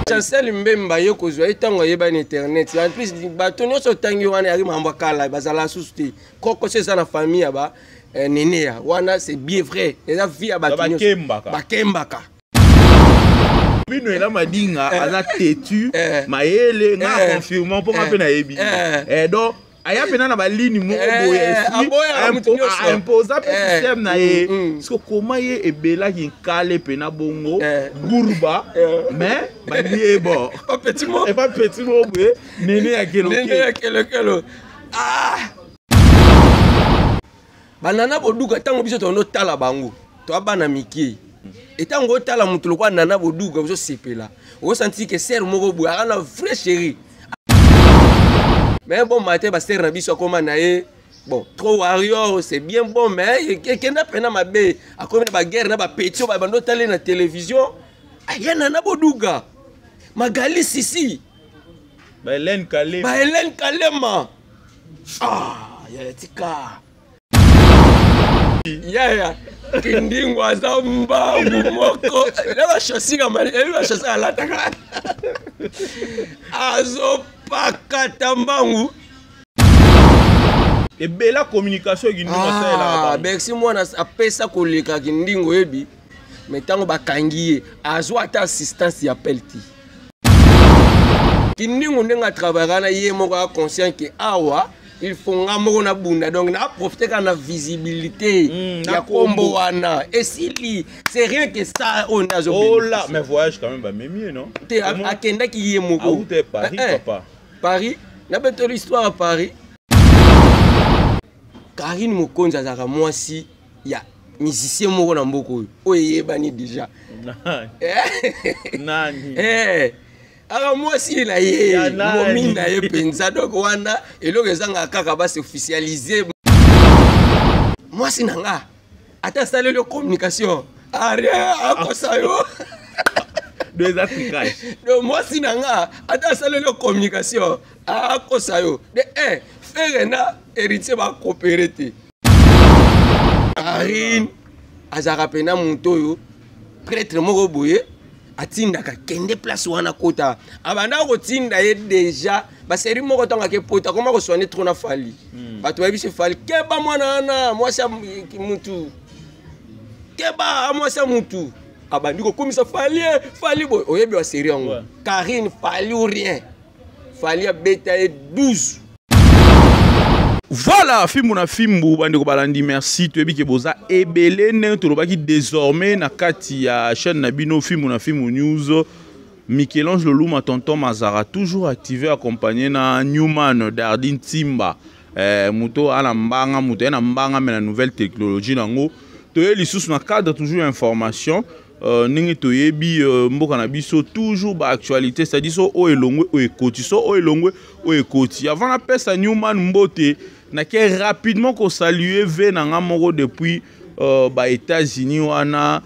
Chancel Mbemba ye kozwa ye ntango ayebani internet. En plus, bato nyonso otangi wana yaki makambo ya kala, bazala susu te. Kokoso eza na famille ya ba neneya wana, c'est bien vrai, eza vie ya bato nyonso. Bakembaka. Bakembaka. Bino ela Madinga aza têtu, mayele nga confirmant mpo nga mpe nayebi. Donc aya mpena na baligne moko boye, aboyaka mutu nyonso. Aimposa mpe système na ye. Parce koma ye ebelaki nkale mpena bongo gurba, mais balie bon. Petit mot. Epa petit moko boye, nene ya Nene ya kelokelo. Ah! Banana Boduka, ntango biso totala bango, toa bana mike, etango otala moto lokola Nana Boduka, ozosepela, osanti ke sere moko boye aka na vrai chéri. Mais bon matin, basere na biso akoma na ye bon trop warrior, c'est bien bon, mais ekenda mpena mabe, akomi na baguerre na bapeti oyo babanda otala ye na télévision. Aya Nana Boduka, Magali Sisi, ba Hélène Kalema. Ba Hélène Kalema. Ah, yaya, tika yaya. Kindingo aza mbangu moko na bachaussure, ebi bachaussure alataka, azopakata mbangu. Ebela communication Kindingo asalelaka bango. Bercy mwana apesa koleka Kindingo, oyebi, mais ntango bakangi ye, azwa ata assistance ya appel te. Kindingo ndenge atravaillaka na ye moko, aza conscient ke awa il faut nga moko nabunda, donc naprofite kaka na visibilité na ya kombo kombo. Wana esili, c'est rien que ça oyo nde azo Oh là, mais voyage quand même bamemi ye, non? Te, akendaki ye moko. Aute Paris. Papa. Paris, nabetoli histoire ya Paris. Karine Mokonzi azalaka mwasi ya musicien moko na mboka oyo, oyo eyebani déjà. Nani? Aka mwasi na ye. Ya nani? Momi na ye mpenza. Donc wana eloko ezangaka kaka basi officialize mwasi na nga, ata asaleli yo communication aria, akosa yo. Do eza trucage. Donc mwasi na nga, ata asaleli yo communication, akosa yo. De un, Ferre na Héritier bakopere te. Karine azalaka mpena moto oyo prêtre moko boye atindaka, kende place wana, kota. Abandaka kotinda ye déjà basérie moko. Ntango ake poto, akoma koswane trop na Fally. Bato bayebisi Fally: "Keba mwana wana, mwasi ya mutu, keba mwasi ya mutu." Abandi kokomisa Fally, Fally boye, oyebi basérie yango. Karine, Fally ou rien, Fally abeta ye 12. Voilà, fimbu na fimbu, bandeko balandi, merci. Toyebi ke boza ebele. Ndenge tolobaki, désormais na kati ya chaîne na bino Fimbu na Fimbu News, Michel-Ange Loluma, tonton Mazara, toujours activé, accompagné na Newman Dardin Timba, moto ana mbanga, moto ye na mbanga, mais na nouvelle technologie nango. Toye lisusu na cadre toujours information, ndenge toyebi, mboka na biso toujours baactualité, c'est-à-dire so oyo elongwe, oyo ekoti, so oyo elongwe, oyo ekoti. Avant napesa Newman mbote, nake rapidement kosalue ve na nga moko depuis baÉtats-Unis wana,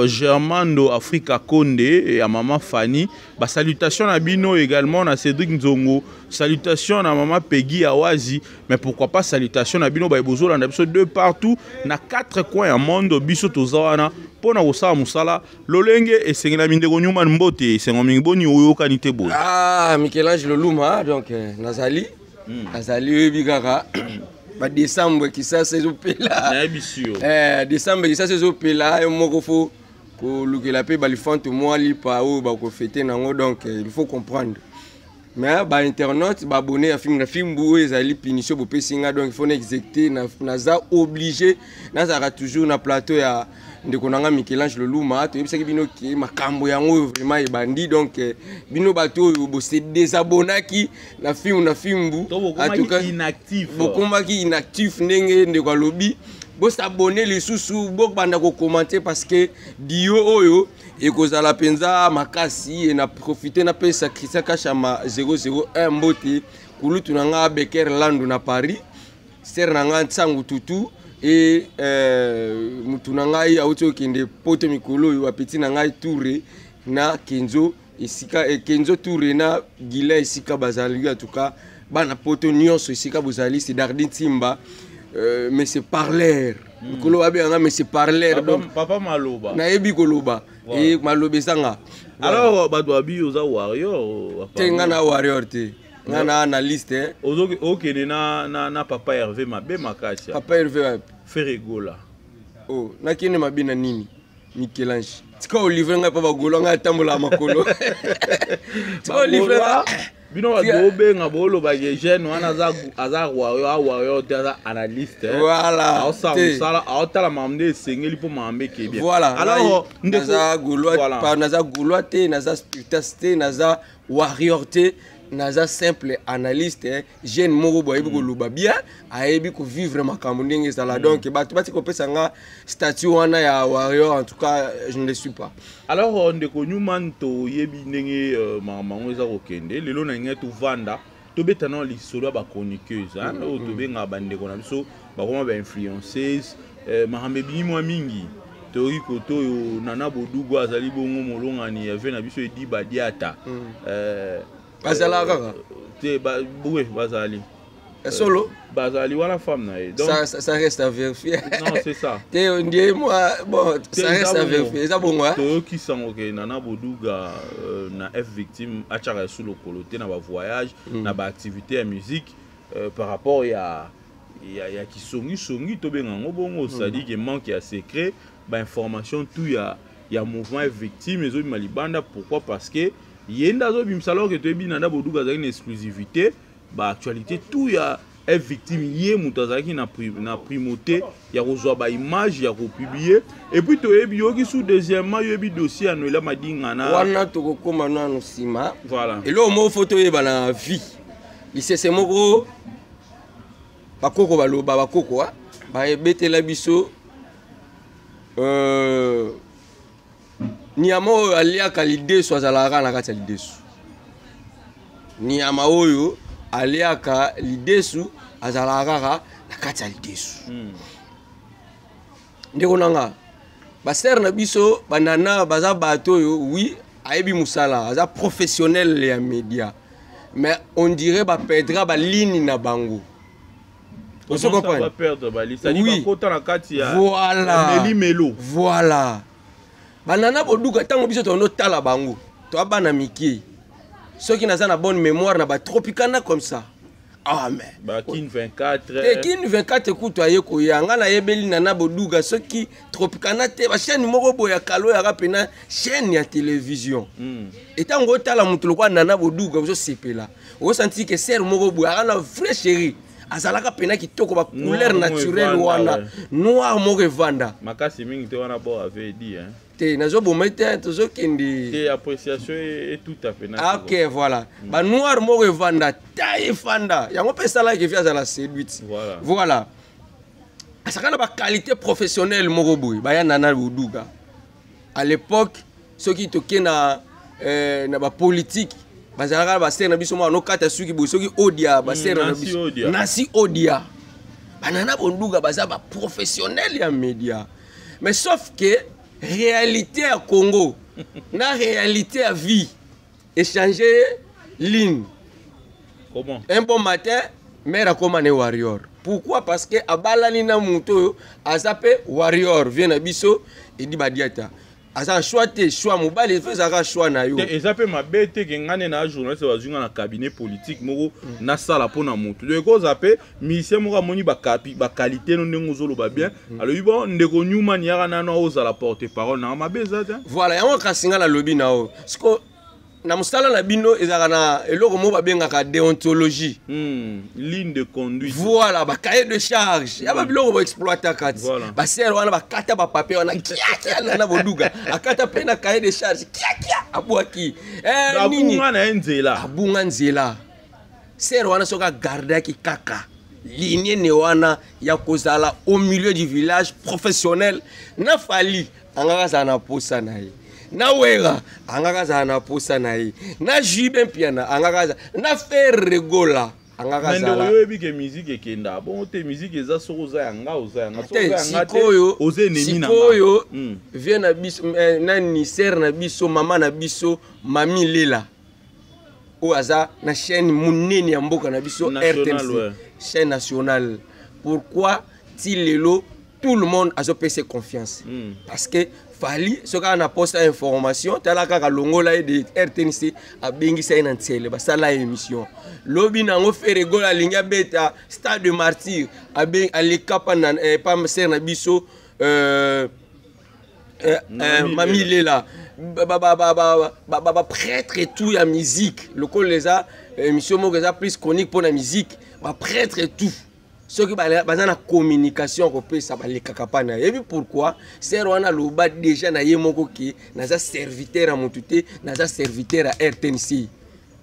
Germando Africa Konde ya mama Fanny. Basalutation na bino également na Cédric Nzongo, salutation na mama Peggy Awazi, mais pourquoi pas salutation na bino baye bozolanda biso de partout na quatre coins ya monde. Biso toza wana mpona kosala mosala lolenge esengelami. Ndeko Newman, mbote, esengo mingi. Boni, oyokani te boye? Ah, Michel-Ange Loluma, donc nazali nazali, oyebi kaka badécembre Kisasa ezopela. Nayebisi yo. Décembre Kisasa ezopela, yo moko fo kolukela mpe balifante mwa lipa oyo bakofete nango. Donc il faut comprendre, mais bainternaute, baabonné ya Film na Fimbu, oyo ezali punition bopesi nga, donc il faut na exécuter. Naza obligé, nazalaka toujours na plateau ya ndeko na nga Michel-Ange Loluma. Toyebisaki bino ke makambo yango oyo vraiment ebandi. Donc bino bato oyo bose désabonnaki na Film na Fimbu, To bokomaki inactif. Bokomaki inactif, ndenge ndeko alobi, bosabone lisusu, bobanda kocommenter, parce que dio oyo ekozala mpenza makasi. E na profite napesa Christian Kashama 001 mbote, kulutu na nga Beker Landu na Paris, sere na nga Nsangu Tutu e mutu na ngai auti okende poto mikolo oyo, apeti na ngai Toure na Kenzo esika Kenzo Toure na Gila esika bazali. En tout cas bana poto nyonso esika bozali, c'est Dardin Timba, monsieur Parler, mikolo babenganga monsieur Parler. Papa, donc papa Maloba. Nayebi koloba. E maloba ezanga. Alors bato babi oza warrior. Te, nga na warrior te, nga na analyste. Okende na papa Hervé mabe makasi. Papa Hervé wapi? Ferre Gola. Oh, nakende mabe na nini? Michelange, tika olivre ngai mpo bagolo ngai atambola makolo. Tika olivre. Bino bato bobenga, bolobaka jeune wana aza warrior, awarrior te, aza analyste. Voilà. Aosala mosala, aotala makambo nde esengeli mpo makambo eke bien. Voilà. Alors, naza gaulois, naza gaulois te, naza spiritas te, naza warrior te, naza simple analyste, jeune moko boye ayebi koloba bien, ayebi kovivre makambo ndenge ezala. Donc bato bati kopesa nga statut wana ya warrior, en tout cas je ne le suis pas. Alors ndeko Newman, toyebi ndenge makambo yango eza kokende lelo. Na ngai tovanda, tobeta na lisolo ya bachroniqueuse oyo tobengaka bandeko na biso bakoma bainfluenceuse. Makambo ebimi mwa mingi. Toyoki kote oyo Nana Bodugo azali bongo molongani ya ve na biso Edi Badiata. Bazalaka kaka? Te, oui, bazali. Solo? Bazali wana, femme na ye. Donc ça reste à vérifier. Non, c'est ça. Te, ndie moi, bon, ça reste à vérifier, eza bongo. Toyoki sango ke Nana Boduga na F Victime atiaka esu lokolo te na bavoyage, na baactivité ya musique, par rapport ya kisongisongi, tobenga yango bongo, c'est-à-dire que manque ya secret, bainformation tout ya mouvement F Victime ezobima libanda. Pourquoi? Parce que ye nde azobimisa, alors ke toyebi Nana Boduga azalaki na exclusivité, baactualité tout ya F Victime, ye moto azalaki na primauté ya kozwa baimage ya kopublier. Et puis toyebi, yoki su, deuxièmement yoyebi dossier ya Noela Madinga na Wana tokokóma nano nsima. Voilà. Eloko moko fo toyeba na vie, lisese moko bakoko baloba, bakoko bayebetela biso, nyama oyo aliaka lidesu azalaka kaka na kati ya lidesu. Nyama oyo aliaka lidesu azalaka kaka na kati ya lidesu. Ndeko na nga, basere na biso banana baza bato oyo, oui, ayebi mosala, aza professionnel ya média, mais on dirait baperdra baligne na bango. Ozo comprendre? Perdre bali, c'est-à-dire bakota na kati ya Voilà. meli melo. Voilà, banana Boduka, ntango biso tondotala bango, toa bana mike, soki naza na bonne mémoire, na batropicana comme ça, ah mais Bakin 24. Te, Kin 24 kutu aye koya. Nga nayebeli Nana Boduga soki Tropicana te, bachaîne moko boye ya kalo yaka mpena chaîne ya télévision. Etango otala moto lokola Nana Boduga, ozosepela, ozosanti ke sere moko boye aka na vrai chéri, azalaka mpena kitoko, bacouleur naturel wana, noir moko evanda. Makasi mingi te wana, bo avait dit, hein. Te, nazoboma te, tozokende. Te, appréciation etuta pena. Ok, voilà. Banoir moko evanda, ta efanda yango mpe esalaki efi azala séduite. Voilà, azalaka na baqualité professionnelle moko boye. Baya Nana Boduga à l'époque, soki toke na bapolitique, bazalaka na basere na biso moko anokata suki boye, soki Odia, basere na biso Nasi Odia. Banana Boduga baza baprofessionnel ya média, mais sauf que réalité ya Congo na réalité ya vie échanger ligne. Comment? Un bon matin, mère akoma ne warrior. Pourquoi? Parce que abalani na moto oyo aza mpe warrior, vie na biso Edi Badiata. Aza choix te, choix mobali efo ezalaka choix na yo. Eza mpe mabe te ke ngai nde na journaliste, bazwi nga na cabinet politique moko, nasala mpo na motu. Donc ekozala mpe musicien moko amoni baqualité no ndenge ozoloba bien, alobi: bon, ndeko Newman, yaka nano ozala porte parole nanga. Mabe eza te. Voilà, yango kasi ngai nalobi na oyo siko na mosala na bino ezalaka na eloko moko babengaka déontologie. Ligne de conduite. Voilà, bacahier de charge ya babiloko boexploitaka ti. Basere wana bakata bapapier wana kiakia. Nana Boduga akata mpe na cahier de charge kiakia, abwaki. Nini? Abunga na ye nzela. Abunga nzela. Sere wana, soki agardaki kaka ligne ne wana ya kozala au milieu du village professionnel, na Fally angaka azala na posa na ye, na Wera angaka azala na posa na ye, na JB Mpiana angaka azala, na Ferre Gola angaka Mais ndeko, azala. Yo oyebi ke musique ekenda bongo te. Musique eza soki oza yanga, oza yanga, soki Te. oza yanga te, Sikoyo, oza ennemi na nga. sikoyo vie na biso, nani, sere na biso, mama na biso, Mami Lela, oyo aza na chaîne monene ya mboka na biso. National, RTNC. Ouais. Chaîne nationale. Pourquoi ti lelo tout le monde azopesa confiance? Parce que Fally soki aza na posa ya information, tala kaka longola ye de RTNC, abengisa ye na ntsele, basala ye émission. Lobi nango Ferre Gola alingi abeta Stade de Martyr, aleka pa na pa sere na biso Mami Lela, baprêtre et tout ya musique. Lokola eza émission moko eza plus chronique mpo na musique, baprêtre et tout, soki baza na communication kopesa, balekaka mpa na ye. Yebi pourquoi? Sere wana aloba déjà na ye moko ke naza serviteur ya motu te, naza serviteur ya RTNC.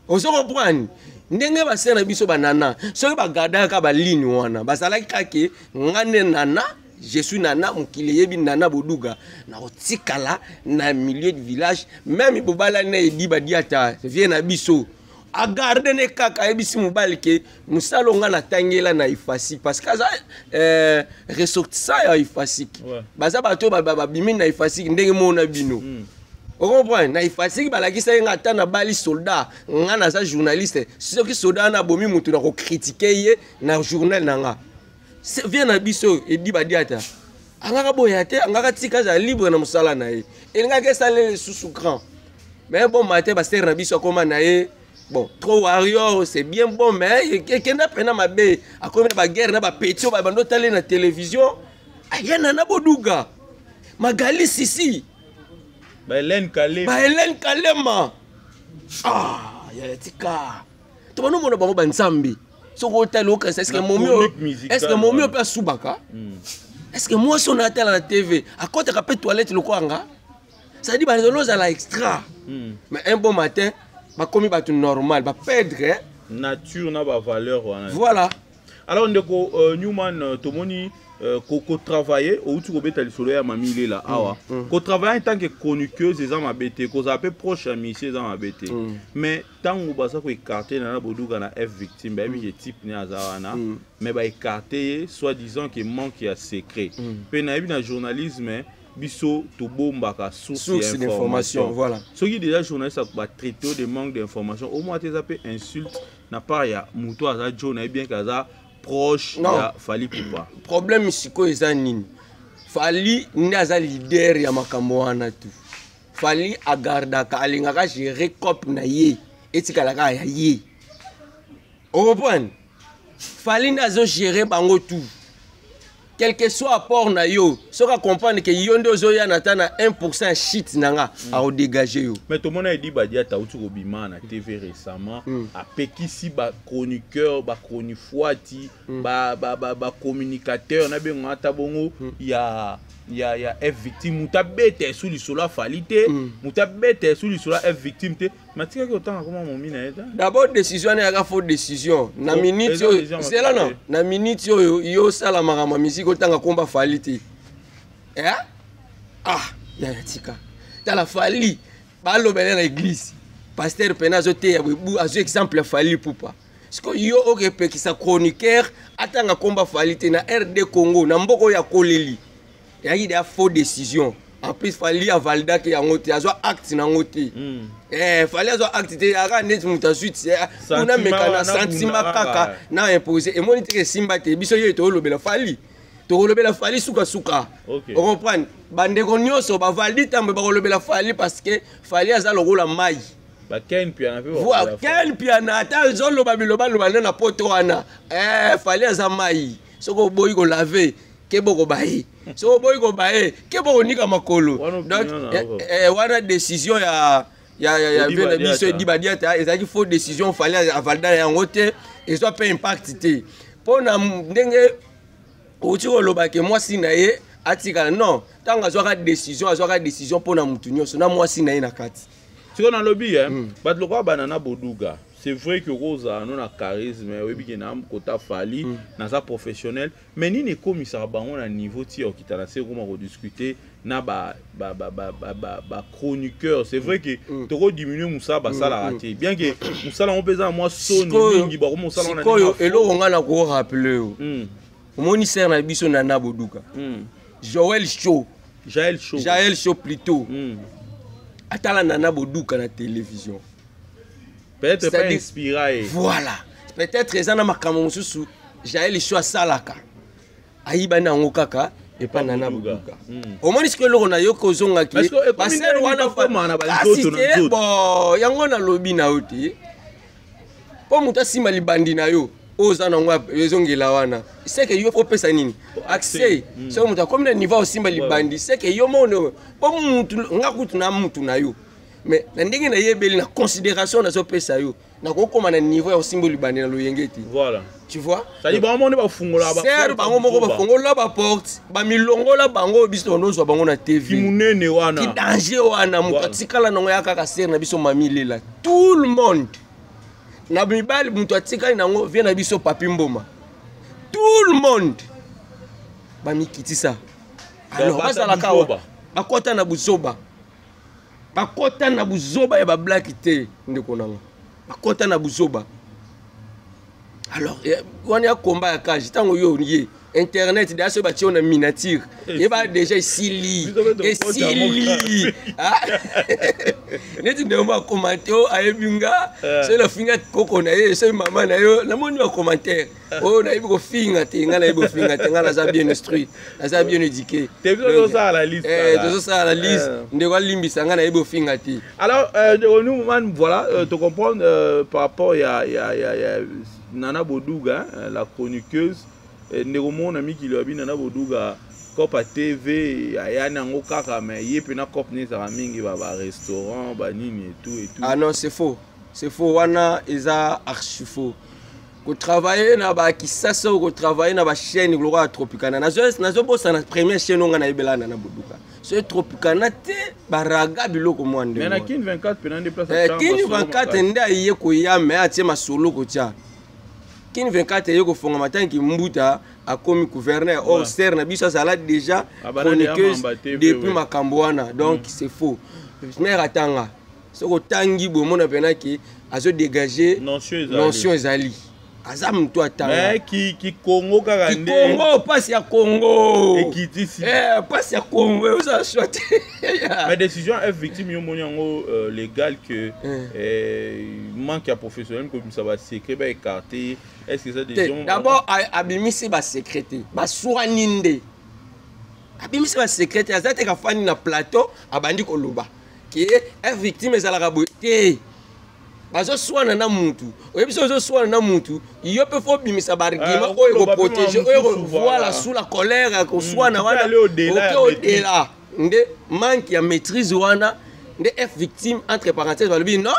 Ozo comprendre ndenge basere na biso banana, soki bagardaka baligne wana, bazalaki kake nga nde Nana, je suis Nana, mokili eyebi Nana Boduga, nakotikala na milieu du village. Même bobalani na Edi Badiata, vie na biso agarde ne kaka, ayebisi mobali ke mosala nga natangela na IFASIC, parce que aza ressortissant ya IFASIC. Baza bato oyo babimi na IFASIC ndenge mona bino. Ocomprendre, na IFASIC balakisa ye nga ata nabali soldat, nga naza journaliste, soki soldat wana abomi motu, na kocritiquer ye na journal na nga. Vie na biso Edi Badiata angaka boya te, angaka tika azala libre na mosala na ye, elingaki esalela lisusu grand. Mais bon matin, basere na biso akóma na ye bon trop warrior, c'est bien bon, mais ekenda mpena mabe, akomi na baguerre na bapeti oyo babandi otali na télévision, aya Nana Boduga, Magali Sisi, Bahélène Kalema. Bahélène Kalema. Ah, yaya, tika to banomona bango banzambe. Soki otali, okanisa est-ce momi oyo, est-ce momi oyo mpe asubaka? Est-ce mwasi oyo natala na TV akɔtaka mpe toilette lokola nga? C'est-à-dire bazali ozala extra. Mais un bon matin bakomi bato normal, baperdre nature na bavaleur wana. Voilà. Alors ndeko Newman, tomoni kotravailler, outi kobeta lisolo ya Mami Lela awa. Kotravailler en tant que chroniqueuse eza mabe te, kozala mpe proche ya misie eza mabe te. Mais ntango baza koécarter Nana Boduga na F Victime, bayebi ke type ne aza wana. Mais baécarter ye soit disant ke manque ya secret. Mpe nayebi na journalisme biso tobombaka source ya information. Voilà. Soki déjà journaliste batraité de manque d'information, au moins te eza mpe insulte na part ya moto aza jo nayebi bien ke aza proche ya Fally Ipupa. Problème sikoyo eza nini? Fally nde aza leader ya makambo wana tu. Fally agardaka, alingaka gérer cope na ye, etikalaka ya ye. Ocomprendre, Fally nde azogérer bango tout. Quel que soit apport na yo, soki acomprendre ke yo nde ozoya na ta na 1 ya shit na nga, akodégage yo. Mais tomona Edi Badiata auti kobima na TV récemment. Apekisi bachroniqueur, bachronifuati, bacommunicateur na bengo ata bongo ya F Victime, moto abeta esu lisolo afali te. Moto abeta esu lisolo ya F Victime te, mais atikaki otanga koma momi na ye te. D'abord décision wana eyaka faux décision na minute oyo. Zela na minute oyo yo osala makambo ya misiki, otanga komba Fally te. Eh? Ah, yaya, tika tala Fally balobele na église, pasteur pene azoteya boye, azwi exemple ya Fally Ipupa. Sikoyo yo okepekisa chroniqueur atanga komba Fally te na RD Congo, na mboka oyo akoleli, eyaki deya faux décision. En plus Fally avalidaki yango te, azwa acte nango te. Fally azwa acte te, aka neti moto azwi kuna meka na sentiment kaka na impose, emoni teke esimba te. Biso ye tokolobela Fally, tokolobela Fally sukasuka. Ocomprendre, bandeko nyonso bavaldi ntambo bakolobela Fally, parce que Fally aza lokola mai. Ken Piana ata azoloba bilobaloba nde na poto wana. Fally aza mai, soki oboyi kolaver, ke bokoba ye, soki oboyi koba ye, ke bokonika makolo. Donc wana décision ya vie na biso Edi Badiata ezalaki faux décision. Fally avalida yango te, ezwa mpe impact te. Mpo na ndenge outi koloba ke mwasi na ye atikala, non, ntango azwaka décision, azwaka décision mpo na motu nyonso na mwasi na ye na kati. Sikoyo nalobi bato lokola Banana Boduga, c'est vrai que okozala no na charisme, oyebi ke na kota Fally, naza professionnel, mais nini ekomisaka bango na niveau ti ya okita na se, okoma kodiscute na bachroniqueur? C'est vrai que tokodiminuer mosala basalaka te, bien que mosala yango mpe eza na mwa soni mingi, bakoma mosala. Sikoyo eloko ngai na korappeler yo, omoni sere na biso Nana Boduka, Joel Show. Jael Show. Jael Show plutôt. Atala Nana Boduka na télévision. Peut-être pas inspiré. Voilà, peut-être eza na makambo mosusu Jael Show asalaka, ayibani yango kaka. Epa Nana Boduka. Omoni sikoyo eloko na yo kozongaki basere wana kasi te. Bon, yango nalobi na yo te, mpo moto asimba libandi na yo oyo oza nango ezongela wana, seke yo opesa nini accès. Soki moto akomi na niveau osimba libandi, seke yo mono mpo mutu nga kutu na mutu na yo, mais na ndenge nayebeli na considération nazopesa yo, nakokóma na niveau ya kosimba libandi na loyenge te. Voilà. Tu vois? C'est-à-dire bango moko nde bafungola. Sere bango moko bafongola baporte, bamilongola bango. Biso tondozwa bango na TV. Kimunene wana. Kidanger wana, moto atikala nango ya kaka sere na biso Mami Lela. Tout le monde na mibali, moto atikali nango vie na biso Papi Mboma. Tout le monde bamikitisa. Alors bazalaka awa, bakɔta na buzoba, bakɔta na buzoba ya bablaki te. Ndeko nanga, bakɔta na buzoba. Alors wana ya komba ya cage, ntango yo ye internet deya, soki batie yo na miniature, yeba déjà esili, esili. Neti ndeko bacommenter oyo ayebi nga, soki nafinga koko na ye, soki mama na yo, namoni bacommentaire oyo nayebi kofinga te. Nga nayebi kofinga te, nga naza bien instruit, naza bien éduqué. Tozosala la liste. Ndeko alimbisa nga, nayebi kofinga te. Alors ndeko Newman, voilà, to comprendre par rapport ya Nana Boduga, hein, la chroniqueuse. Ndeko moko na mikili wabi Nana Boduga copa TV ayani yango kaka, mais ye mpe na cope ne ezalaka mingi barestaurant, banini et tout et tout. Ah non, c'est faux, c'est faux. Wana eza archi faux. Kotravaille na bakisasa oyo, kotravaille na bachaîne lokola ya Tropicana, nazobosana première chaîne oyo nga nayebela na Boduka, soki Tropicana te, baraga biloko mwa. Mais na Kin 24 pena nde place. Kin 24 nde aye koya, me atie masolo kotia Kin 24 eye kofongama tanki Mbuta akomi gouverneur. Or sere na biso azala déjà chroniqueuse depuis makambo wana. Donc c'est faux. Mare atanga, soki otangi boye, omona mpena ke azodégage notion ezali, aza motu atanga. Kikongo kaka nde. Kikongo, mpasi ya Kongo. Ekitisi. Mpasi ya Kongo oza choix te. Mais décision F Victime, yo moni yango légal que manque ya professionnel, kobimisa basecret, baécarter, est ce que eza décision? D'abord abimisi basecret te, baswani nde abimisi basecret te. Aza te kafandi na plateau, abandi koloba ke F Victime ezalaka boye te. Bazoswana na mutu, oyebi so ozoswana na mutu, yo mpe fo obimisa baargument oyo ekoprotéger, oyo voilà, sous la colère ya koswana wana, oke odela nde manque ya maîtrise wana nde F Victime, entre parenthèse, balobi non.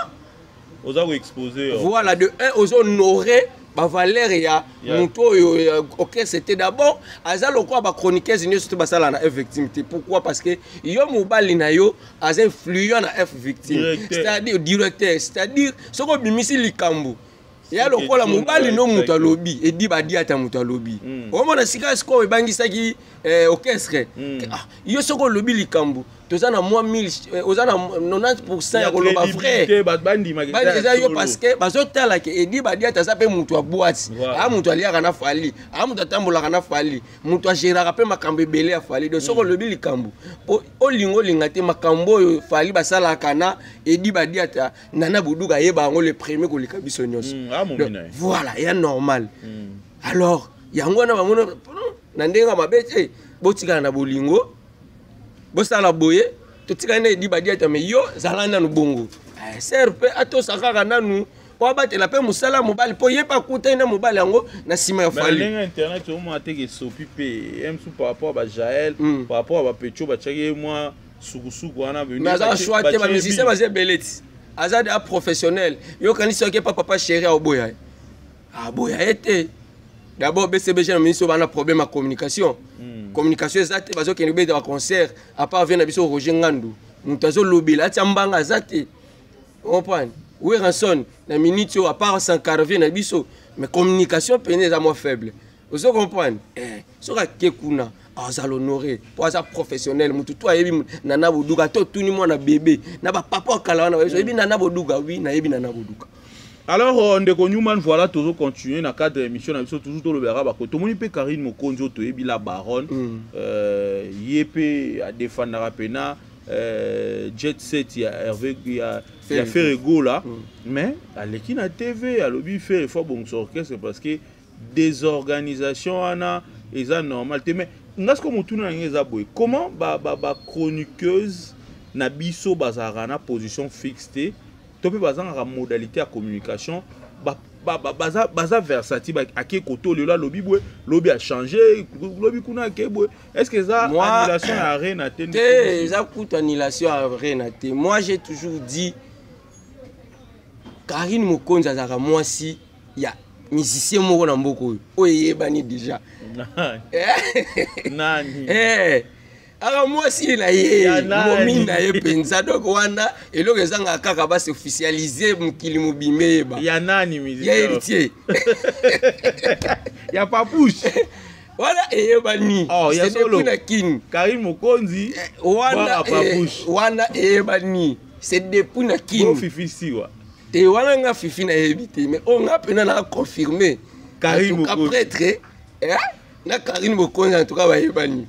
Oza koexpose. Voilà, de un, ozohonorer bavaleur ya moto oyo orchestre te. D'abord aza lokola bachroniqueuse nyonso te basala na F Victime te. Pourquoi? Parce que yo mobali na yo aza influent na F Victime, c'est-à-dire directeur, c'est-à-dire soki obimisi likambo ya lokola mobali no moto alobi, edi badi ata moto alobi, omona sika sikoyo ebangisaki orchestre. Yo soki olobi likambo, toza na mwa 1000, oza na 90% ya koloba vrai eza yo, parce que bazotala ke edi badi ata aza mpe moto ya boîte, aa moto aliaka na Fally, aa moto atambolaka na Fally, moto agéraka mpe makambo ebele ya Fally. Donc soki olobi likambo, po olinga olinga te, makambo oyo Fally basalaka na edi badi ata, Nana Boduka ayeba yango le premier koleka biso nyonso. Voilà, ya normal. Alors yango wana bamona na ndenge ya mabe te. Botikala na bolingo, bosala boye, totikali na edi badi ata, me yo zala nanu bongo. Sere mpe atosa kaka nanu po abatela mpe mosala mobali, mpo ye mpe akutani na mobali yango na nsima ya Fally. Ndenge internet omona teke esopi mpe msu par rapport a bajael, par rapport a bapetio batiaki ye mwa sukusuku wana. Mais aza choix te, bamusicien baza ebele ti aza de professionnel. Yokanisi soki epa Papa Chéri, aoboya ye, aboya ye te. D'abord BCBG na ministre bana problème ya communication. Communication eza te, bazokende kobeta baconcert, à part vie na biso Roger Ngandu, moto azolobela atia mbanga aza te. Comprendre Werrason na minute oyo, à part Sankara vie na biso, mais communication pene eza mwa faible. Ozo comprendre, soki ake kuna, azala honoré mpo aza professionnel. Motu to ayebi Nana Boduka to otuni mwana bebe na bapapa okala wana, oyebi Nana Boduka? Oui, nayebi Nana Boduka. Alors ndeko Newman, voilà, tozo continuer na cadre ya émission na biso. Toujours tolobelaka bako, tomoni mpe Karine Mokonzi oyo toyebi, la baronne. Ye mpe adefendaka mpena jet set ya Hervé, ya Ferre Gola. Mais aleki na TV, alobi Ferre faut abongisa orchestre parce que désorganisation wana eza normal te. Mais Nga siko motuna na ngai eza boye: comment bachroniqueuse na biso bazalaka na position fixe te, to mpe bazangaka modalité ya communication, baza versatile, ake koto lelo alobi boye, lobi achange, lobi kuna ake boye? Est ce que eza annulation ya Arena te? Te, eza kutu annulation ya Arena te. Moi, j'ai toujours dit, Karine Mokonzi azalaka mwasi ya musicien moko na mboka oyo, oyo eyebani déjà. Nani? Eh, aka mwasi na ye, momi na ye mpenza. Donc wana eloko ezangaka kaka basi officialize, mokili mobimba eyeba. Ya nani? Ya Héritier. Ya Papouche. Wana eyebani. Oh, ya solo. Na Kini. Karine Mokonzi. Wana, wana eyebani, c'est depuis na Kini. Fifi Siwa. Te, wana nga Fifi nayebi te, mais oyo nga mpena na confirme. Karine. Prêtre na Karine Mokonzi, en tout cas bayebani.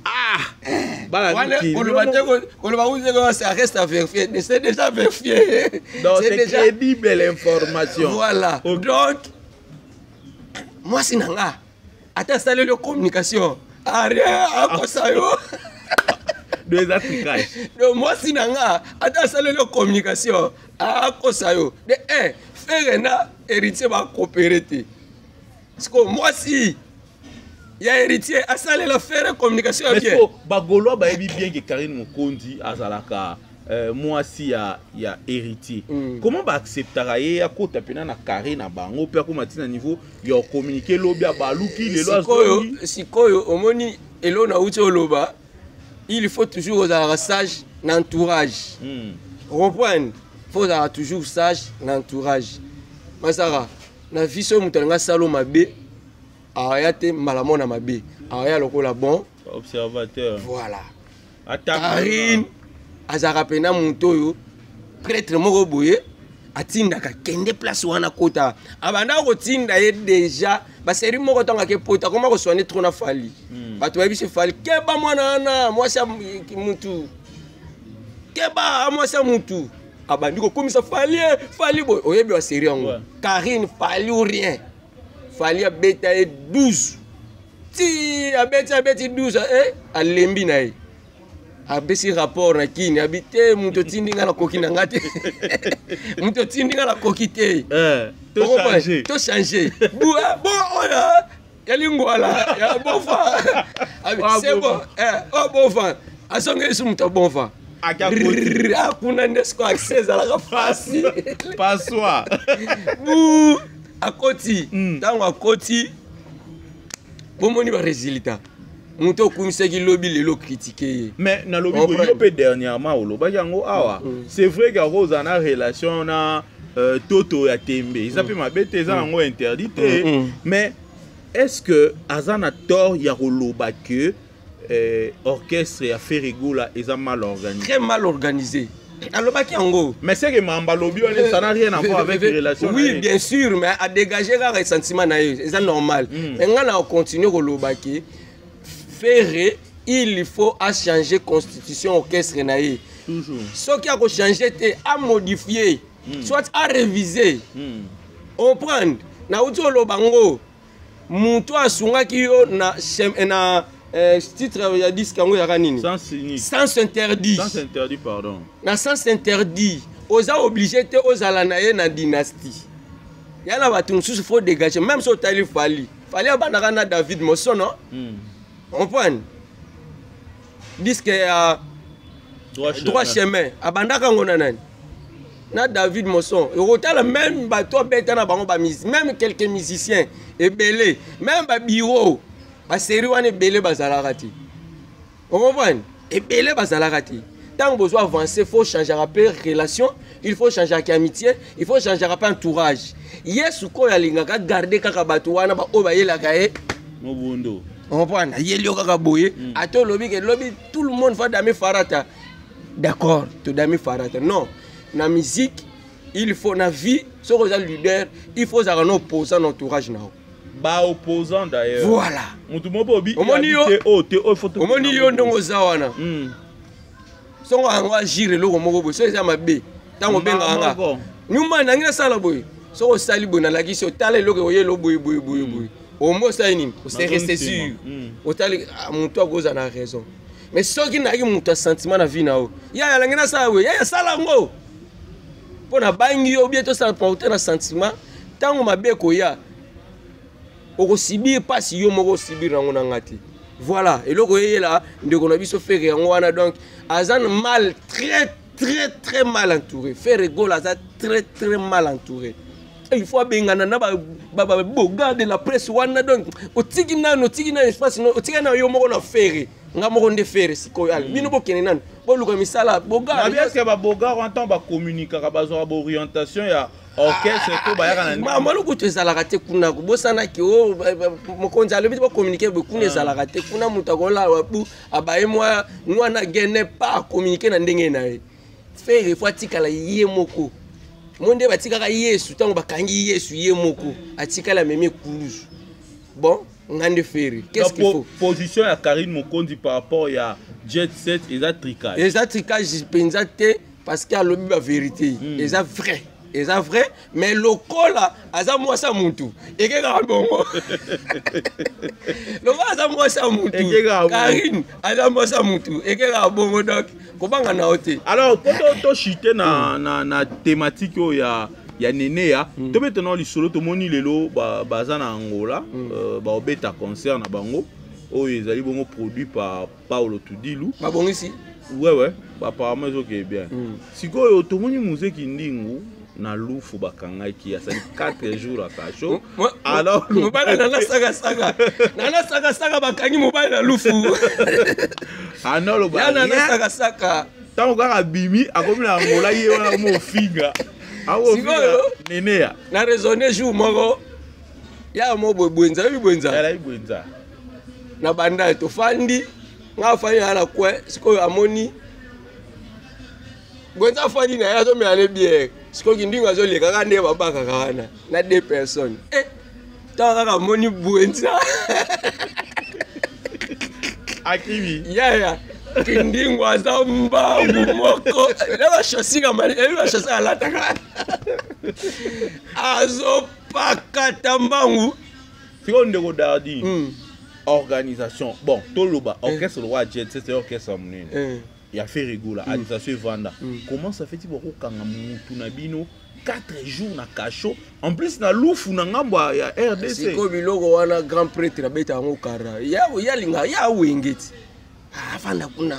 Koloba te, koloba kuze, ça reste à vérifier, c'est déjà vérifié. Donc c'est déjà crédible, l'information. Voilà, okay. Donc mwasi na nga, ata asaleli yo communication, aria akosa yo. Do eza trucage. Donc mwasi na nga, ata asaleli yo communication, akosa yo. De un, Ferre na Héritier bacoopérer te. Siko mwasi ya Héritier asalela Ferre communication ya bien. Bagaulois bayebi bien ke Karine Mokonzi azalaka mwasi ya Héritier. Comment baacceptaka ye akota mpena na carré na bango mpe akóma ntina niveau ya communiquer, lobi abaluki, lelo? Sikoyo, sikoyo omoni eloko nauti oloba, il faut toujours ozalaka sage na entourage. Comprendre, faut ozalaka toujours sage na entourage. Masaka na vie, soki moto alingi asala mabe, aya te mbala mona mabe, aya lokola bon observateur. Voilà. Karine azalaka mpena moto oyo prêtre moko boye atindaka kende place wana kota, abandaka kotinda ye déjà basérie moko. Ntango ake pota, akoma koswane trop na Fally. Bato bayebisi Fally: "Keba mwana wana, mwasi ya mutu, keba mwasi ya mutu." Abandi kokomisa Fally, Fally boye, oyebi basérie yango. Karine, Fally ou rien. Fally abeta ye 12 ti abeti, abeti 12, alembi na ye, apesi rapport na Kini, abi te, moto otindi nga nakoki na nga te, moto otindi nga nakoki te. To change bon oyo ya lingwala ya bofa, c'est bon, oyo bofa, azongeli so moto ya bofa akuna nde siko accès ezalaka facile. Passoir. Bu akoti. Ntango akoti, bomoni barésultat. Moto okumisaki lobi, lelo critique ye. Mais nalobi boye, yo mpe dernièrement olobaki yango awa. C'est vrai ke akozala na relation na toto ya tembe, eza mpe mabe te, eza nango interdit te. Mais est ce que aza na tort ya koloba ke orchestre ya Ferre Gola eza mal organisé? Très mal organisé, alobaki yango. Mais c'est que mamba alobi wana, ça n'a rien à voir avec relation. Oui, bien sûr, mais adégage kaka sentiment na ye, eza normal. Mais nga na continue koloba ke Ferre, il faut achanger constitution orchestre na ye. Toujours. Soki akochange te, amodifie, soit arévise. Comprendre, nauti oloba ngo, moto asungaki yo na titre ya disque yango ezalaka nini? Sens unique. Sens interdit. Sens interdit, pardon. Na sens interdit, oza obligé te ozala na ye na dynastie ya na bato mosusu, faut dégager. Même so otali Fally, Fally abandaka na David Mosono. Comprendre, disque ya Droit. Droit chemin, abandaka yango na nani? Na David Moson. Okotala même bato abeta na bango, même quelques musiciens ebele, même babureau, basérie wana, ebele bazalaka te. Ocomprendre, ebele bazalaka te. Ntango bozwa avance, faut changeaka mpe relation, il faut changeaka amitié, il faut changeaka mpe entourage. Ye sikoyo alingaka garde kaka bato wana baoyo bayelaka ye. Mobondo. Comprendre, ayeli yo kaka boye. Ata olobi ke lobi tout le monde va damer farata, d'accord, todami farata. Non, na musique il faut, na vie, soki oza leader, il faut ozalaka na opposant na entourage na yo. Baopposant d'ailleurs. Voilà. Motu moko obi. Omoni yo- Oyo te, oyo faut. Omoni yo ndenge oza wana, songo yango agire eloko moko boye, soki eza mabe, ntango obengaka nga: "Nyuma nangi nasala boye." Soki osali boye, nalakisi, otala eloko oyelo boye boye boye boye. Omo osali nini? Ose ressaisir, otali moto akozala na raison. Mais soki nayaki moto ya sentiment na vie na yo, yaya alangi nasala boye, yaya sala yango mpo nabangi yo, obie tosala porte na sentiment, ntango mabe ekoya, okosibir mpasi yo moko, osibir yango na nga te. Voilà eloko eyela ndeko na biso Ferre yango wana. Donc aza mal, très très très mal entouré. Ferre Gola aza très très mal entouré. Il faut abengana na baboga de la presse wana. Donc otiki nano, otiki nano espace, otiki nano yo moko na Ferre, nga moko nde Ferre. Sikoyo ale bino bokende nano, boluka misala. Boga eske baboga wana, ntango bacommunikaka, bazwaka baorientation ya orchestre to bayaka na malukutu? Ezalaka te kuna. Bosanaki o mokonzi alobi te bacommuniquer boye. Kuna ezalaka te. Kuna moto akolala bu abaye mwa mwana gene pa acommuniquer na ndenge na ye. Ferre faut atikala ye moko. Mo nde batikaka Yesu, ntango bakangi Yesu, ye moko atikala, amemi ekulusu. Bon, nga nde Ferre, qu'est-ce qu'il faut? Position ya Karine Mokonzi par rapport ya Jet Set eza tricage? Eza tricage mpenza te, parce que alobi bavérité. Eza vrai, eza vrai, mais lokola aza mwasi ya mutu, ekekaka bongo. Lokola aza mwasi ya mutu, Karine aza mwasi ya mutu, ekekaka bongo. Donc kobanga na yo te. Alors po tochite na thématique oyo ya Neneya, tobeta na lisolo. Tomoni lelo baza na Angola, baobeta concert na bango oyo ezali bongo produit par Paulo Tudilu. Babongisi. Ouais, apparemment ezokeye bien. Sikoyo tomoni Muzeki Ndingu na Lufu, bakangaki, asali 4 jours ya cachot. Alors mobali nana sakasaka, nana sakasaka, bakangi mobali na Lufu. Anoloba. Nana sakasaka. Ntango kaka abimi, akomi na Angola, ye wana akomi ofinga Neneya. Na raisonne jour moko ya mo boye, Bwenza, oyebi Bwenza? Bwenza. Na banda tofandi, nga afandi na coin. Sikoyo amoni Bwenza afandi na ye, azomela ne bière. Sikoyo Kindingo azoleka kaka nde babakaka wana na deux personnes. Ntango kaka amoni Bwenza, akimi. Yaya, Kindingo aza mbangu moko na bachaussure, ebi bachaussure alataka, azopakata mbangu. Sikoyo ndeko Dardi, organisation, bon, toloba orchestre lokwa Jet, c'est orchestre ya monene ya Ferre Gola, administration evanda. Comment ça fait ti bakokanga mutu na bino 4 jours na cachot, en plus na Lufu, na ngambo ya RDC? Sikoyo biloko wana, grand prêtre abeta yango kara yalinga ya awenge ti afanda kuna,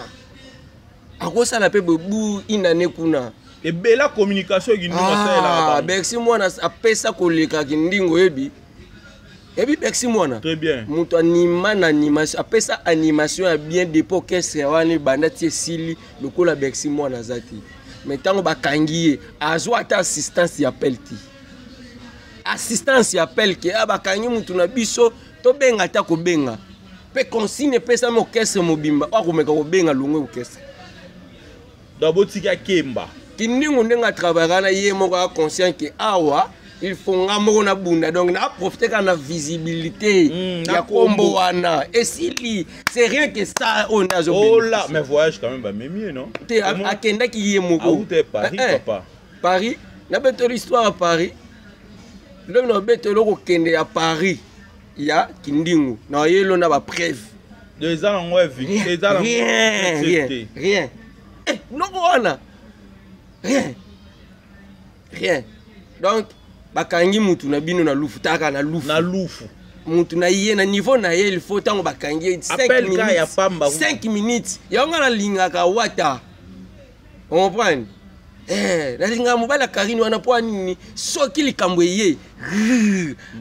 akosala mpe bobu inane kuna. Ebela communication ekindingo asalelaka. Bercy Mwana apesa koleka Kindingo. Oyebi, ebi Bercy Mwana. Très bien. Moto anima na animation, apesa animation ya bien depuis orchestre wana ebanda ti esili. Lokola Bercy Mwana aza te, mais ntango bakangi ye, azwa ata assistance ya appel te, assistance ya appel ke bakangi mutu na biso, tobenga ata kobenga mpe. Consigne epesami orchestre mobimba, oyo akomeka kobenga, longwe orchestre. Donc botika kemba. Kindingu ndenge atravaillaka na ye moko, aza conscient ke awa il faut nga moko nabunda. Donc naprofite kaka na visibilité ya kombo wana, esili. C'est rien que ça oyo nde azola. Mais voyage quand même bamemi ye, non? Te, akendaki ye moko. Aute Paris. Papa. Paris, nabeteli histoire ya Paris lobi, na obeteli okokende ya Paris ya Kindingu, na oyelo na bapreuve. Eza nango eza rien, rien, rien. Biloko wana, rien, rien. Donc bakangi mutu na bino na Lufu, taka na Lufu. Na Lufu. Mutu na ye na niveau na ye, il faut ntango bakangi ye 5 minutes. Yango nga nalingaka Wata, comprendre? Nalingaka mobali ya Karine wana. Mpo anini? Soki likambo eye,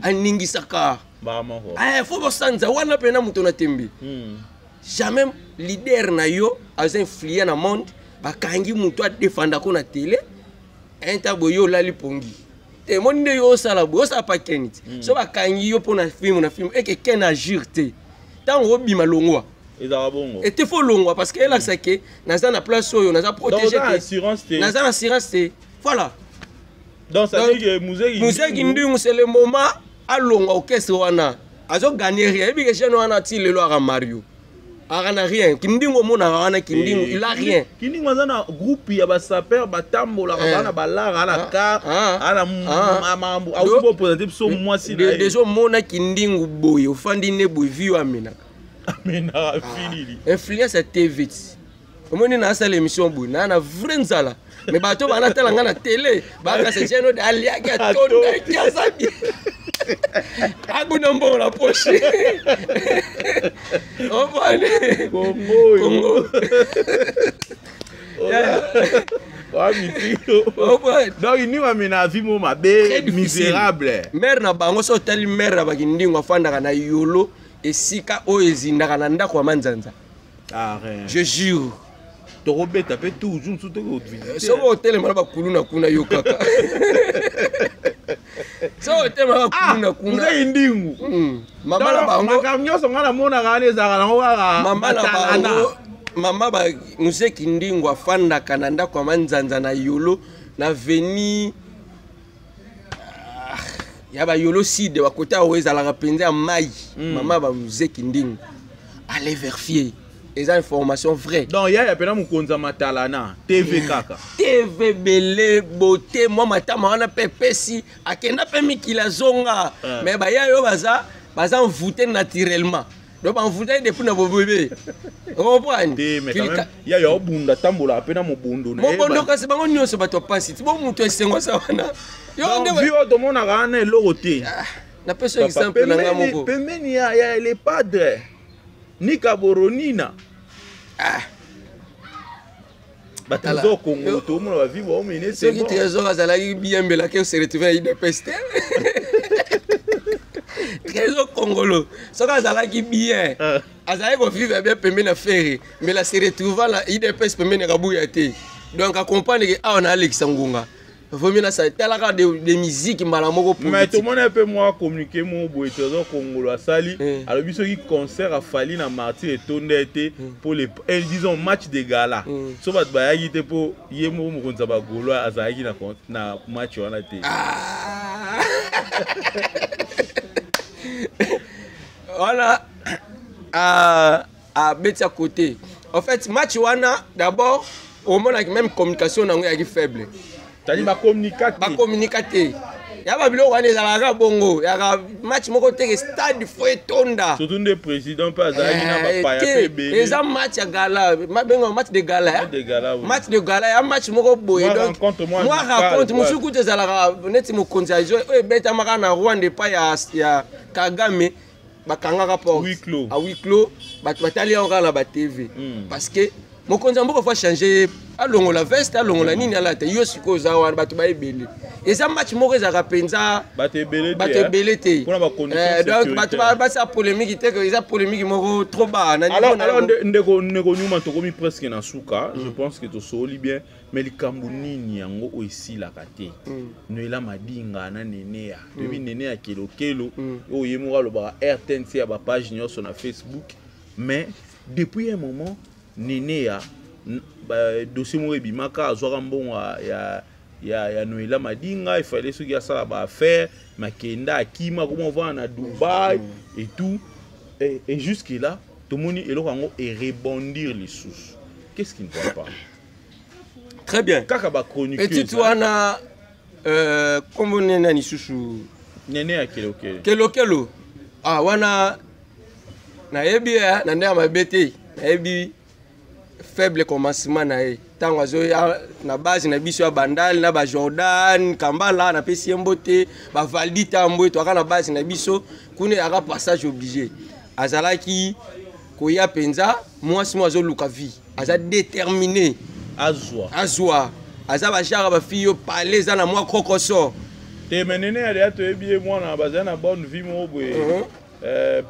aningisaka. Faut bosanza wana mpena moto na tembe. Jamais leader na yo aza influent na monde, bakangi moto adefendako na télé inta boye, yo olali pongi te. Moni nde yo osala boye, osala pa keni ti. So bakangi yo mpo na film, na film eke ken agir te, ntango obima, longwa. Ezalaka bongo. Ete faut longwa, parce que elakisa ke naza na place oyo naza protégé te, naza na assurance te. Voilà. Donc ça dit que Muzeki Muzeki Ndungu, c'est le moment alongwa orchestre wana. Azogagner rien. Yebi ke jeune wana ti lelo aka Mario. Aka na rien. Kindingo omonaka wana, Kindingo, il a rien. Kindingo aza na groupe ya basapeurs, batambolaka, baa na balara, ana car, ana makambo. Auti boprésente biso mwasi na ye. Deja omona Kindingu boye, ofandi ne boye, vi oyo amenaka. Amenaka filili. Influence ya TV ti omoni na asala émission boye, naa na vrai nzala, mais bato banatala nga na télé, bakasa jeno aliaki, atondaki, azabi abuna mbongo na poche, opane. Kongo oyo. Kongo. Wamiti. Donc ini bamena vie mo mabe. Très difficile. Misérable. Mare na bango, so otali mare na bakindingo, afandaka na Yolo, esika oyo ezindaka na ndako ya manzanza. Ah, rien. Je jure. Tokobeta mpe toujours mosusu, tokovisite. Soki otelema na bakuluna kuna, yo kaka soki otelema na bakuluna kuna. Muzei Ndingu. Mama na bango. Makambo nyonso nga namonaka wana ezalaka nango kaka mama na matalana. Bango mama ba Muzeki Ndingo afandaka na ndako ya manzanza na Yolo, na veni ya bayolo sud, bakota oyo ezalaka mpenza ya mai. Mama ba Muzeki Ndingo, allez vérifier, eza information vraie. Donc yaya mpena mokonzi ya matalana TV kaka. TV bele bote mwa matama wana mpe epesi akenda mpe mikili, azonga. Mais baya oyo baza envoûté naturellement, donc baenvoûté depuis na bobebe, comprendre. Te, mais quand même yaya obunda, tambolaka mpe na mobondo na ye. Mobondo, kasi bango nyonso bato ya pasi ti bo moto esengo asa wana yo Donc, nde vie oyo tomonaka wana eloko te. Napesi Papa, exemple na nga moko. Pembeni ya le padre Nika Boronina. Tala. Batrésor Congo, tomona bavie baomene. Soki Trésor azalaki biyembelaki, ose retrouve na UDPS te. Trésor Kongolo, soki azalaki bien, azalaki kovivre bien pembeni na Ferre, mais se retrouva na UDPS pembeni ya Kabuya te. Donc acomprendre ke awa na alekisa ngonga, vomi na talaka de musique mbala moko Mais politique. tomona mpe mwa communiqué moko boye Trésor Kongolo asali. Alobi soki concert afali na Martyr etonda ye te mpo le disons match de gala, so bato bayaki te mpo ye moko mokonzi ya bagaulois azalaki na match wana te. Ah. Wana abeti à côté. En fait, match wana d'abord omonaki même communication nango eyaki faible. C'est-à-dire bacommunika te. Bacommunika te. Ya babiloko wana ezalaka bongo, yaka match moko teke stade fo etonda. Surtout nde président mpe azalaki na bapaya te mpe ebele. Eza match ya gala, benga match de gala, Match de gala, oui. Match de gala ya match moko boye. Mwa Donc, rencontre, mwa mwa amical, rencontre ouais. mosusu kutu ezalaka neti mokonzi ya oyo ebetamaka na Rwanda epai ya Kagame, bakangaka porte. Huis clos. A huis clos, bato batali yango kaka na baTV. Parce que mokonzi ya mboka faut changer, alongola veste, alongola nini, alata. Yo sikoyo oza wana, bato baebele, eza match moko ezalaka mpenza Bato ebele te. Bato ebele te. Mpona bacondition Donc bato sécuritaire. basala polémique te, ke eza polémique moko trop bas na niveau Alors na alors yango. Ndeko Nyuma, tokomi presque na suka. Je pense que tosoli bien, mais likambo nini yango oyo esilaka te? Noela Madinga na Neneya, toyebi Neneya Kelokelo oyo ye moko alobaka RTNC ya bapage nyonso na Facebook. Mais depuis un moment, Neneya, dossier moko ebimaka, azwaka mbongo ya Noela Madinga, efale soki asala baaffaire, makenda, akima, koma ovanda na Dubai et tout. Et jusque là tomoni eloko yango erebondir lisusu. Qu'est-ce qui ne va pas? Très bien. Kaka bachroniqueuse. Petite wana, kombo nini nani lisusu? Nene ya Kelokelo. Kelokelo, ah, wana nayebi ye na ndenge ya mabe te. Nayebi faible commencement na ye, ntango azoya na base na biso ya Bandale na baJordan Kambala, napesi ye mbote, bavaldi tambo toaka na base na biso kuna, eyaka passage obligé. Azalaki koya mpenza mwasi mo azoluka vie, aza déterminé. Azwa. Azwa, aza bajare bafille yo pale, eza na mwa krokoso. Te, mais Nene ya deya, toyebi ye mwana bazali na bonne vie moko boye.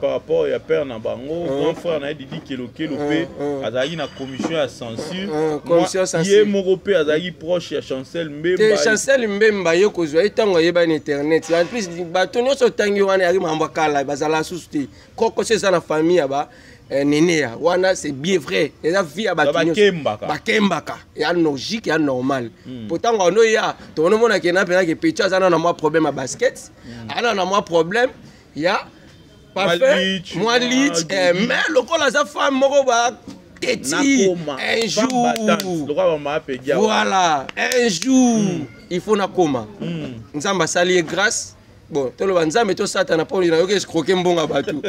Par rapport ya père na bango, grand frère na ye Didi Kelokelo mpe azalaki na commission ya censure. Commission censure. Ye moko mpe azalaki proche ya Chancel Te. Mbemba. Chancel Mbemba, ye kozwa ye ntango ayebani internet. En plus, bato nyonso otangi wana yaki makambo ya kala, bazala susu te. Kokoso eza na famille ya ba Neneya wana, c'est bien vrai, eza vie ya bato nyonso. Bakembaka. Bakembaka, ya logique, ya normal. Po ntango ano ya tokonomona ke na mpena ke petit aza na mwa problème ya basket, aza na mwa problème ya Parfait, mwa lit, mais lokola aza femme moko ba teti, un jour, voilà, un jour il faut nakoma. Nzambe asali ye grâce. Bon, toloba Nzambe to Satana, mpo nayoki escroquer mbongo ya bato.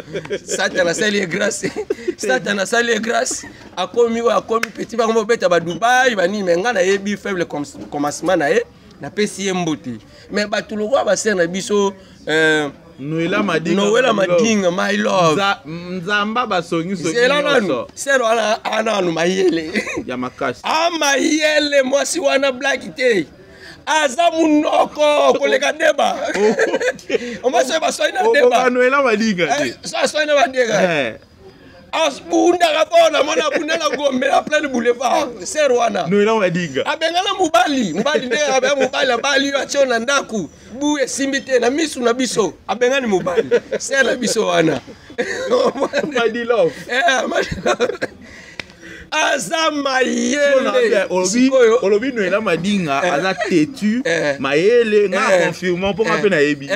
Satana asali ye grâce, Satana asali ye grâce, akomi oyo akomi. Petit bango bobeta badubai banini, mais ngai nayebi faible commencement na ye. Napesi ye mbote. Mais bato lokola basere na biso, Noela Madinga. Noela Madinga, my love. Nzamba basongisongi. Zela nanu, sere wana nanu mayele. Ya makasi. Amayele, mwasi wana blaki te, aza munoko koleka deba. Omasi oyo baswai na deba. Noela Madinga te. So aswai na badega, abundaka mpo namona abunda na Gombe na pleine boulevard, sere wana. Noela Madinga. Abengana mobali, mobali ndenge abenga mobali, abali yo, atie yo na ndako, bu esimbi te na misu na biso, abengani mobali, sere na biso wana. Madi Love. Aza mayele. Sikoyo olobi Noela Madinga aza têtu, mayele, nga confirmant mpo nga mpe nayebi.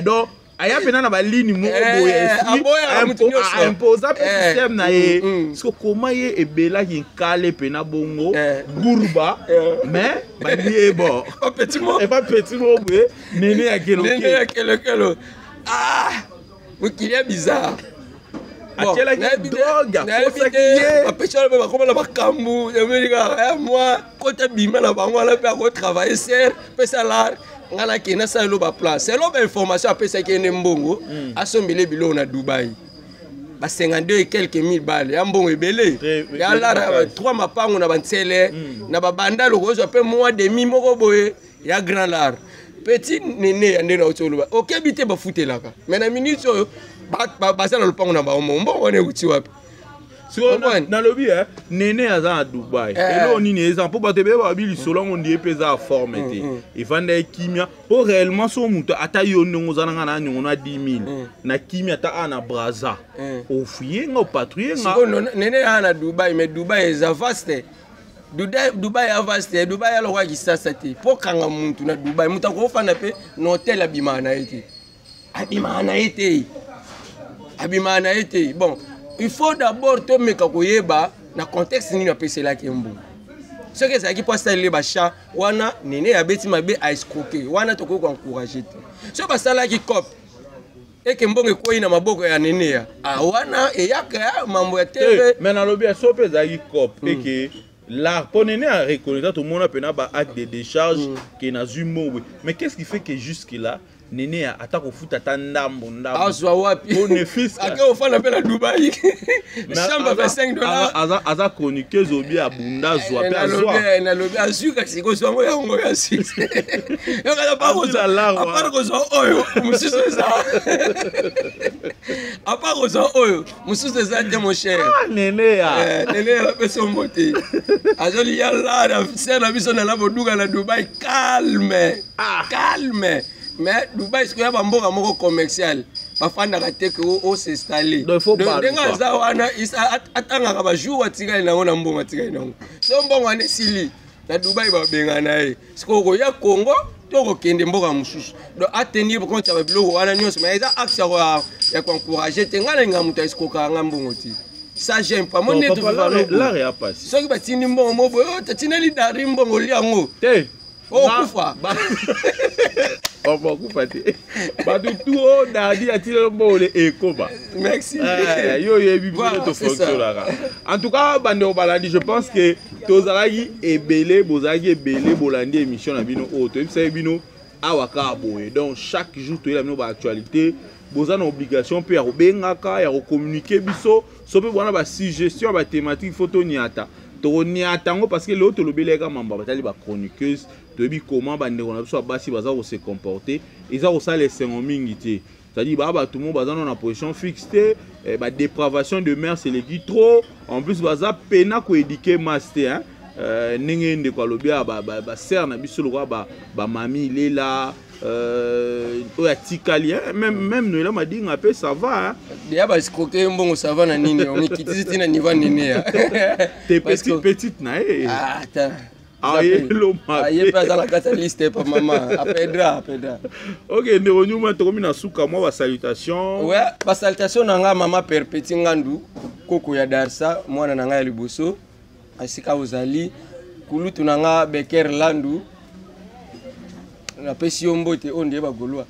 Donc aya mpena na balini moko boye, aboyaka mutu nyonso. Aimposa mpe système na ye. Siko koma ye ebelaki nkale mpena bongo gurba, mais balie bon. Petit mo. Epa petit moko boye, nene ya Nene keloke. Ya kelokelo. Ah, mokili ya bizarre. Atielaki drogue, akosaki ye. Bapesi wana mpe bakoma na makambo emeli kaka mwa kota bima na bango wana mpe akotravaille ser pesa lar. Ngai nakende asala elo baplan selo bainformation apesaki ye nde mbongo asombele biloko na Dubai, ba 52 et quelques mille bale ya mbongo ebele. Ya lara trois mapango na bantsele na babanda, lokozwa mpe mwa demi moko boye ya grand lar. Petit nene ya ndenge nauti oloba, okebi te, bafutelaka, mais na minute oyo baza na lopango na bango moko. Mbongo wana euti wapi? Sikoyo nalobi nene aza na Dubai, eloko nini eza mpo bato ebele babi lisolo yango ndie mpe eza ya forme te. Evanda ye kimia mpo réellement so moto ata yo ndenge oza na nga na niongo na 10 000 na kimia, ata a na Braza, ofuye nga, opatrouille nga. Sikoyo nene aa na Dubai, mais Dubai eza vaste. Dubai ya vaste, Dubai ya lokola Kisasa te mpo kanga muntu na Dubai. Moto akofanda mpe na hotel, abimaka na ye te, abimaka na ye te, abimaka na ye te. Bon, il faut d'abord tomeka koyeba na contexte nini apeselaki ye mbongo. Soki ezalaki mpo asaleli bachat wana, nene abeti mabe, aescroquer wana, tokoki koencourage te. Soki basalaki coop eke mbongo ekwei na maboko ya nene ya wana, eyaka ya mambo ya TV. Mais nalobi ya so mpe ezalaki coop eke l'art mpo nene areconnaître, tomona mpena ba acte de décharge ke nazwi mbongo boye. Mais qu'est ce qui fait que jusque là nene ata kofuta ata ndambo ndambo? Azwa wapi? Po ne fils Ake ofanda mpe na Dubai, chambre 25 $. Aza chroniqueuse, obi abunda, azwa mpe azwa. Nalobi azwi, kasi kozwa yango, yango ya succès. À part kozwa oyo mosusu eza, à part kozwa oyo mosusu eza te, mon cher. Nene ya Nene ya napesi yo te, azolia lara ser na biso nana boduka na Dubai, calme, calme. Mais Dubai sikoyo ya bamboka moko commercial, bafandaka te ke os'installe. Ndenge aza wana, atangaka bajour atikali nango na mbongo atikali nango. So mbongo wana esili na Dubai, babengana na ye. Sikoyo koya Congo to kokende mboka mosusu, donc atenir compte ya babiloko wana nyonso. Mais eza axe ya koencourage te. Ngai nalinga moto aesikokaka nga mbongo te, ça j'aime pas. Mo nde soki batindi mbongo mo boye, tatindeli dari mbongo, olia yango. Te. Okufa. Okufa te. Bato tu oyo dadi atindeli mbongo ekoma. Merci. Yo oyebi biso tofonctionnaka. En tout cas, bandeko balandi, je pense que tozalaki ebele, bozalaki ebele, bolandi émission na bino oyo toyebisaki bino awa kaka boye. Donc chaque jour toyela bino baactualité. Boza na obligation mpe ya kobengaka, ya kocommuniquer biso. So mpe bwana basuggestion ya bathématique, faut toniata, tokoniata yango, parce que lelo tolobelaka mambo batali bachroniqueuse. Toyebi comment bandeko na biso ya basi baza kose comporter, eza kosala esengo mingi te. C'est-à-dire baa bato mo baza na position fixe te, badépravation de mœurs eleki trop. En plus baza pena koéduquer masse te, hein? Ndenge ndeko alobi awa, basere na biso lokola bamami lela oyo atikali, même Noela Madinga mpe, ça va. Deya baescroquer mbongo, ça va na nini? Omikitisi ntina niveau nini ya Te, petite na ye. Ata Ayelo mabe. Ye mpe aza na kati ya liste pa mama apedra apedra. Ok, ndeko Nyuma, tokomi na suka, mwa basalutation. Ouais, basalutation na nga: mama Perpeti Ngandu, koko ya Darsa, mwana na ngai ya liboso, esika ozali. Kulutu na nga Beker Landu, napesi yo mbote. Oyo ndiye bagolwa.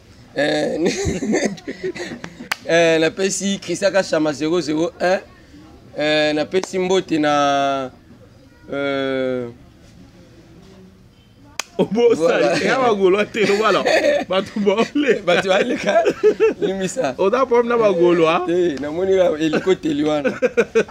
Napesi Christian Kashama 001. Napesi mbote na Obosali ya bagolwa te, lobala bato baoleka. Bato baleka, limbisa. Oza problème na bagolwa. Te, namoni elikoteli wana.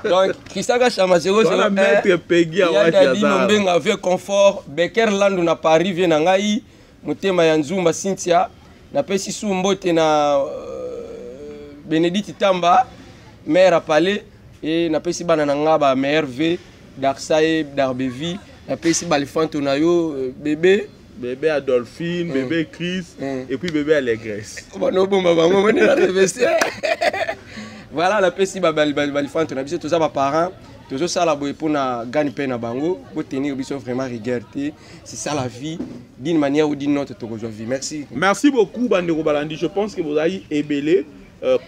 Donc Christian Kashama 001, maître Pegi. Yadadino Mbenga, vieux Confort Beker Landu na Paris, vieux na ngai motema ya Nzumba Cynthia. Napesi su mbote na Bénédicte Tamba, maire à palais. E napesi bana na nga ba meilleur v Darsae, Darbevi. Napesi balifanto na yo, bébé. Bébé Adolphine, bébé Chris et puis bébé Allégresse. Banobomba bango moni na reveste. Voilà, napesi balifanto na biso. Toza baparent, tozosala boye mpona gagne mpe na bango. Botenir biso vraiment rigueur te, c'est ça la vie. D'une manière ou d'une autre, tokozwa vie. Merci. Merci beaucoup, bandeko balandi. Je pense que bozali ebele,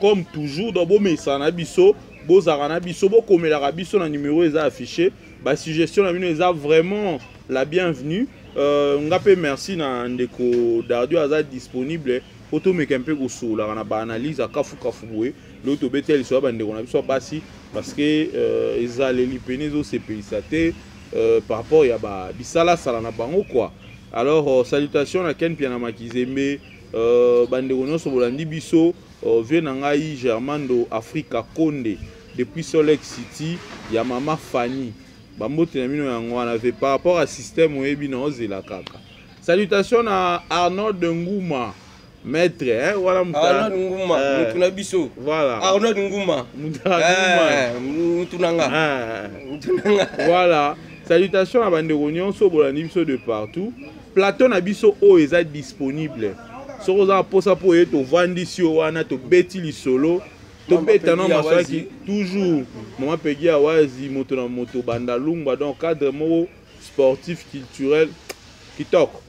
comme toujours. Donc bomesana na biso, bozalaka na biso, bokomelaka biso na numéro eza affiché. Basuggestion na bino eza vraiment la bienvenue. Nga mpe merci na ndeko Dardio, aza disponible po tomeka mpe kosololaka na baanalyse akafukafu boye. Lelo tobetela liso ya bandeko na biso ya basi, parce que ezaleli pene ezosepelisa te par rapport ya bisalasala na bango quoi. Alors salutation na Ken Piana Makizembe, bandeko nyonso bolandi biso, vieux na ngai Germando Africa Konde depuis Salt Lake City, ya mama Fanny, bambote na bino yango wana ve par rapport à système oyebi na ozela kaka. Salutation na Arnold Nguma, maître, hein, wana. Arnold Nguma, mutu na biso. Voilà. Arnold Nguma. Mutu na nga. Mutu na nga. Voilà, salutation na bandeko nyonso bolandi biso de partout. Plateau na biso oyo eza disponible. Soki oza na mposa mpo oye, tovandisi yo wana, tobeti lisolo, tobeta no masolaki toujours. Mama Pegi Awazi, moto na moto, banda Lungba. Donc cadre moko sportif, culturel, kitoko.